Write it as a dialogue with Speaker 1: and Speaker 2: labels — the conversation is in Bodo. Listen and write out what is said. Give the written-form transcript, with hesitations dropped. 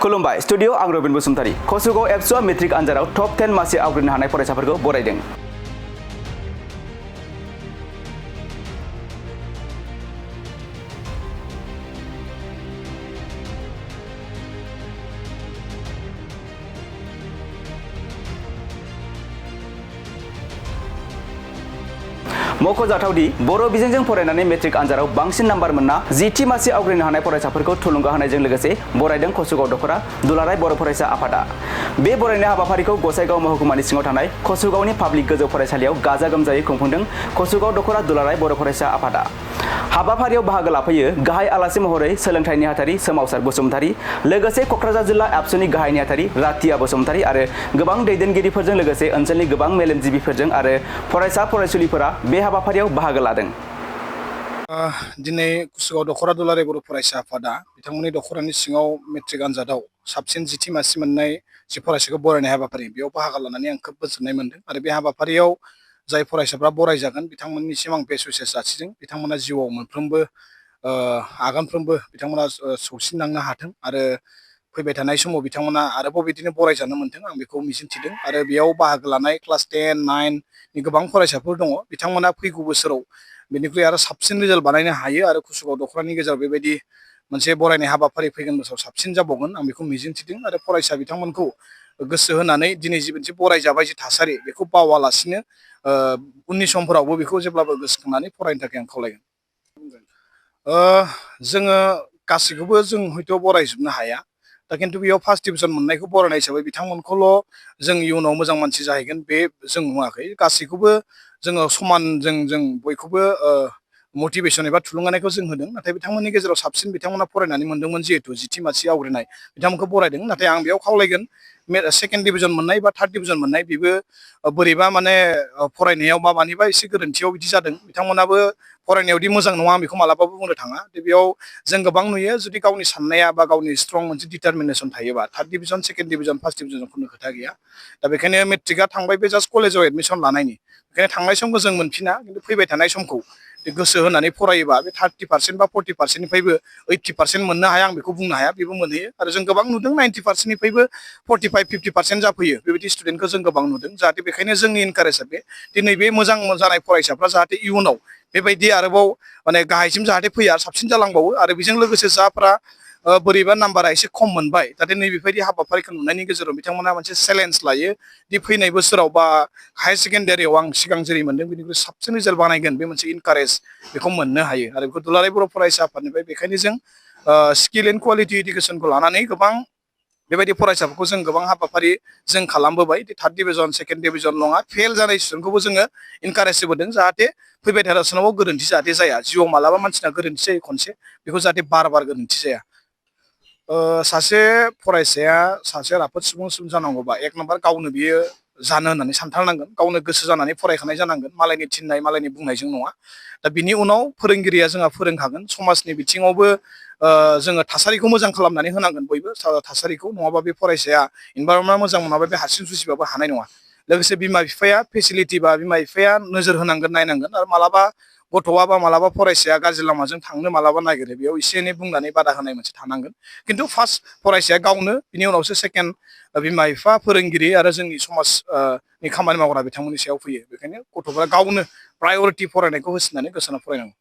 Speaker 1: खुलुमबाय स्टुडिअ आं रबिन बसुमतारी कसुगाव एबसुआ मेट्रिक आनजादाव टप 10 मासि आवग्रिनो हानाय फरायसाफोरखौ बरायदों। मख'जाथावदि बर' बिजोंजों फरायनानै मेट्रिक आनजादाव बांसिन नाम्बार मोनना 10थि मासि आवग्रिनो हानाय फरायसाफोरखौ थुलुंगा होनायजों लोगोसे बरायदों कसुगाव दख'रा दुलाराय बर' फरायसा आफादा। बे बरायनाय हाबाफारिखौ गसाइगाव महकुमानि सिङाव थानाय कसुगावनि पाब्लिक गोजौ फरायसालियाव गाजा गोमजायै खुंफुंदों कसुगाव दख'रा दुलाराय बर' फरायसा आफादा। हाबाफारियाव बाहागो लाफैयो गाहाय आलासि महरै सोलोंथाइ नेहाथारि सोमावसार बसुमतारी, लोगोसे क'क्राझार जिल्ला एबसुनि गाहाय नेहाथारि रातिया बसुमतारी आरो गोबां दैदेनगिरिफोरजों लोगोसे ओनसोलनि गोबां मेलेमजिबिफोरजों आरो फरायसा फरायसुलिफोरा बे हाबाफारियाव बाहागो लादों।
Speaker 2: दिनै कुसुगाव दख'रा दुलाराय बर' फरायसा आफादा बिथांमोननि दख'रानि सिङाव मेट्रिक आनजादाव साबसिन 10थि मासि मोननाय जि फरायसाखौ बरायनाय हाबाफारि बेयाव बाहागो लानानै आं खोब गोजोननाय मोनदों आरो बे हाबाफारियाव जाय फरायसाफ्रा बरायजागोन बिथांमोननिसिम आं बेस्ट उइसेस जासिदों। बिथांमोना जिउआव मोनफ्रोमबो आगानफ्रोमबो बिथांमोना सौसिलांनो हाथों आरो फैबाय थानाय समाव बिथांमोना आरोबाव बिदिनो बरायजानो मोनथों आं बेखौ मिजिंथिदों आरो बेयाव बाहागो लानाय क्लास 10, 9नि गोबां फरायसाफोर दङ। बिथांमोना फैगौ बोसोराव बेनिख्रुइ आरो साबसिन रिजाल्ट बानायनो हायो आरो कुसुगाव दख'रानि गेजेराव बेबायदि मोनसे बरायनाय हाबाफारि फैगोन बोसोराव साबसिन जाबावगोन आं बेखौ मिजिंथिदों आरो फरायसा बिथांमोनखौ गोसो होनानै दिनै जि मोनसे बरायजाबाय जि थासारि बेखौ बावालासिनो उननि समफोरावबो बेखौ जेब्लाबो गोसोखांनानै फरायनो थाखाय आं खावलायगोन। जोङो गासैखौबो जों हयथ' बरायजोबनो हाया, दा खिन्थु बेयाव फार्स्ट डिभिजन मोननायखौ बरायनाय हिसाबै बिथांमोनखौल' जों इयुनाव मोजां मानसि जाहैगोन बे जों नुवाखै। गासैखौबो जोङो समान जों बयखौबो मटिभेसन एबा थुलुंगानायखौ जों होदों। नाथाय बिथांमोननि गेजेराव साबसिन बिथांमोना फरायनानै मोनदोंमोन जिहेतु 10थि मासि आवग्रिनाय बिथांमोनखौ बरायदों। नाथाय आं बेयाव खावलायगोन सेकेन्ड डिभिजन मोननाय बा थार्ड डिभिजन मोननाय बेबो बोरैबा माने फरायनायाव बा मानिबा एसे गोरोन्थियाव बिदि जादों। बिथांमोनाबो फरायनायावदि मोजां नङा आं बेखौ मालाबाबो बुंनो थाङा। बेयाव जों गोबां नुयो जुदि गावनि साननाया बा गावनि स्ट्रं मोनसे डिटारमिनेसन थायोबा third division, second division, first division खुनु खोथा गैया। दा बेखायनो मेट्रिकआ थांबाय बे जास्ट कलेजाव एडमिसन लानायनि, बेखायनो थांनाय समखौ जों मोनफिना खिन्थु फैबाय थानाय समखौ गोसो होनानै फरायोबा बे 30% बा 40%निफ्रायबो 80% मोननो हाया आं बेखौ बुंनो हाया, बेबो मोनहैयो आरो जों गोबां नुदों 90%निफ्रायबो 45-50% जाफैयो बेबायदि स्टुडेन्टखौ जों गोबां नुदों। जाहाथे बेखायनो जोंनि इनकारेजआ बे दिनै बे मोजां जानाय फरायसाफ्रा जाहाथे इयुनाव बेबायदि आरोबाव माने गाहायसिम जाहाथे फैया साबसिन जालांबावो आरो बेजों लोगोसे जाफ्रा बोरैबा नाम्बारा एसे खम मोनबाय जाहाथे नैबेबायदि हाबाफारिखौ नुनायनि गेजेराव बिथांमोना मोनसे चेलेन्ज लायो दि फैनाय बोसोराव बा हायार सेकेन्डारियाव आं सिगां जेरै मोनदों बेनिख्रुइ साबसिन रिजाल्ट बानायगोन बे मोनसे इनकारेज बेखौ मोननो हायो आरो बेखौ दुलाराय बर' फरायसा आफादनिफ्राय बेखायनो जों स्किल एन्ड कुवालिटि इडुकेसनखौ लानानै गोबां बेबायदि फरायसाफोरखौ जों गोबां हाबाफारि जों खालामबोबाय। थार्ड डिभिजन, सेकेन्ड डिभिजन नङा फेल जानाय स्टुडेन्टखौबो जोङो इनकारेज होबोदों जाहाथे फैबाय थानाय समाव गोरोन्थि जाहाथे जाया। जिउआव मालाबा मानसिना गोरोन्थि जायो खनसे, बेखौ जाहाथे बार गोरोन्थि जाया। सासे फरायसाया सासे राफोद सुबुं जानांगौबा एक नाम्बार गावनो बियो जानो होननानै सानथारनांगोन, गावनो गोसो जानानै फरायखानाय जानांगोन, मालायनि थिननाय मालायनि बुंनायजों नङा। दा बिनि उनाव फोरोंगिरिया जोंहा फोरोंखागोन। समाजनि बिथिङावबो जोङो थासारिखौ मोजां खालामनानै होनांगोन बयबो थासारिखौ, नङाबा बे फरायसाया इनभाइरनमेन्टआ मोजां मोनाबा बे हारसिं जुजिबाबो हानाय नङा। लोगोसे बिमा बिफाया फेसिलिटि बा बिमा बिफाया नोजोर होनांगोन, नायनांगोन आरो मालाबा गथ'आ बा मालाबा फरायसाया गाज्रि लामाजों थांनो मालाबा नागिरो बेयाव एसे एनै बुंनानै बादा होनाय मोनसे थानांगोन। खिन्थु फार्स्ट फरायसाया गावनो, बिनि उनावसो सेकेन्ड बिमा बिफा, फोरोंगिरि आरो जोंनि समाजनि खामानि मावग्रा बिथांमोननि सायाव फैयो। बेखायनो गथ'फ्रा गावनो प्रायरिटि फरायनायखौ होसिननानै गोसो होना फरायनांगौ।